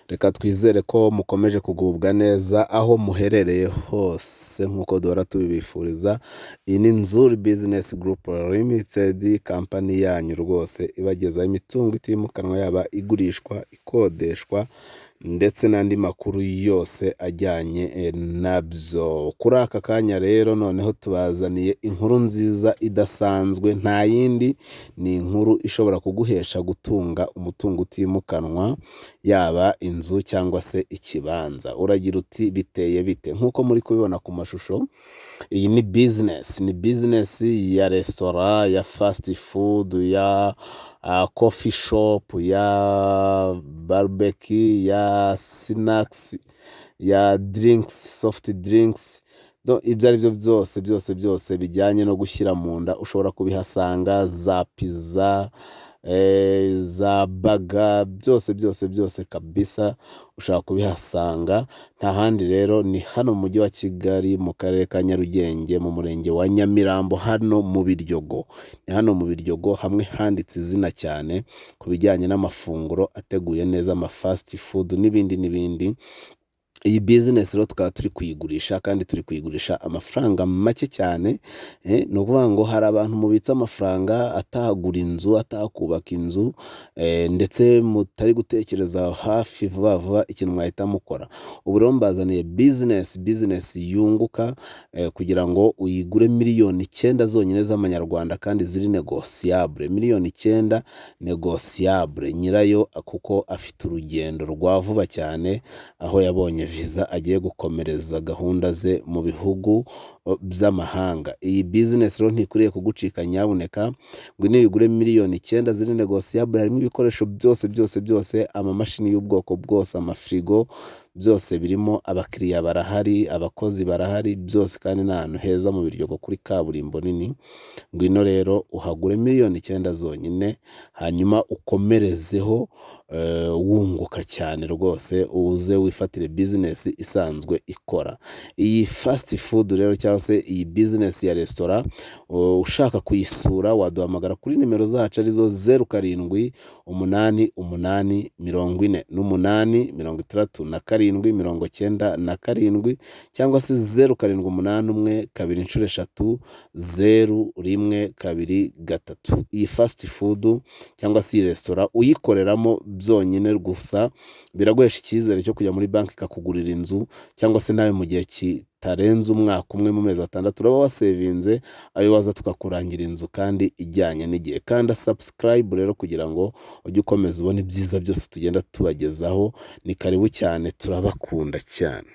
Reka twizere ko mukomeje kugubwa neza aho muherereye hose nk'uko duhora tubibifuriza. Iyi ni Nzuri Business Group Limited, company yanyu rwose ibagezaho imitungo itimukanwa, yaba igurishwa, ikodeshwa ndetse n'andi makuru yose ajyanye nabyo. Kuri aka kanya rero noneho tubazaniye inkuru nziza idasanzwe, nta yindi, ni inkuru ishobora kuguhesha gutunga umutungo utimukanwa, yaba inzu cyangwa se ikibanza. Uragira uti biteye bite? Nk'uko muri kubibona ku mashusho, iyi ni business, ni business ya resitora, ya fast food, ya coffee shop, ya barbecue, ya snacks, ya drinks, soft drinks, ibyo ari byo byose byose byose bijyanye no gushyira mu nda ushobora kubihasanga, za pizza, za burger, byose byose byose kabisa ushobora kubihasanga. Nta handi rero, ni hano mu mujyi wa Kigali, mu karere ka Nyarugenge, mu murenge wa Nyamirambo, hano mu Biryogo. Ni hano mu Biryogo hamwe handitse izina cyane ku bijyanye n'amafunguro ateguye neza, ama fast food n'ibindi n'ibindi. Iyi business rero tukaba turi kuyigurisha kandi turi kuyigurisha amafaranga make cyane. Ni ukuvuga ngo hari abantu mubitse amafaranga atagura inzu, atakubaka inzu, ndetse mutari gutekereza hafi vuba vuba ikintu mwahita mukora. Ubu rero mbazaniye business, business yunguka, kugira ngo uyigure 9 miliyoni zonyine z'amanyarwanda kandi ziri négociable, 9 miliyoni négociable. Nyirayo kuko afite urugendo rwa vuba cyane, aho yabonye viza agiye gukomereza gahunda ze mu bihugu by'amahanga. Iyi business rero ntikwiriye kugucika, nyabuneka ngwino uyigure 9 miliyoni ziri négociable. Harimo ibikoresho byose byose byose, amamashini y'ubwoko bwose, amafirigo, byose birimo, abakiriya barahari, abakozi barahari, byose, kandi ni ahantu heza mu Biryogo kuri kaburimbo nini. Ngwino rero uhagure 9 miliyoni zonyine, hanyuma ukomerezeho wunguka cyane rwose, uze wifatire business isanzwe ikora. Iyi fast food rero cyangwa se iyi business ya resitora, ushaka kuyisura waduhamagara kuri nimero zacu arizo 0788 48 67 97, cyangwa se 0781 2 3 3 0 1 2 3. Iyi fast food cyangwa se iyi resitora uyikoreramo byonyine gusa biraguhesha icyizere cyo kujya muri banki ikakugurira inzu, cyangwa se nawe mu gihe kitarenze umwaka umwe, mu mezi 6 uraba wasevinze ayo waza tukakurangira inzu kandi ijyanye n'igihe. Kanda subscribe rero kugira ngo ujye ukomeza ubone ibyiza byose tugenda tubagezaho. Ni karibu cyane, turabakunda cyane.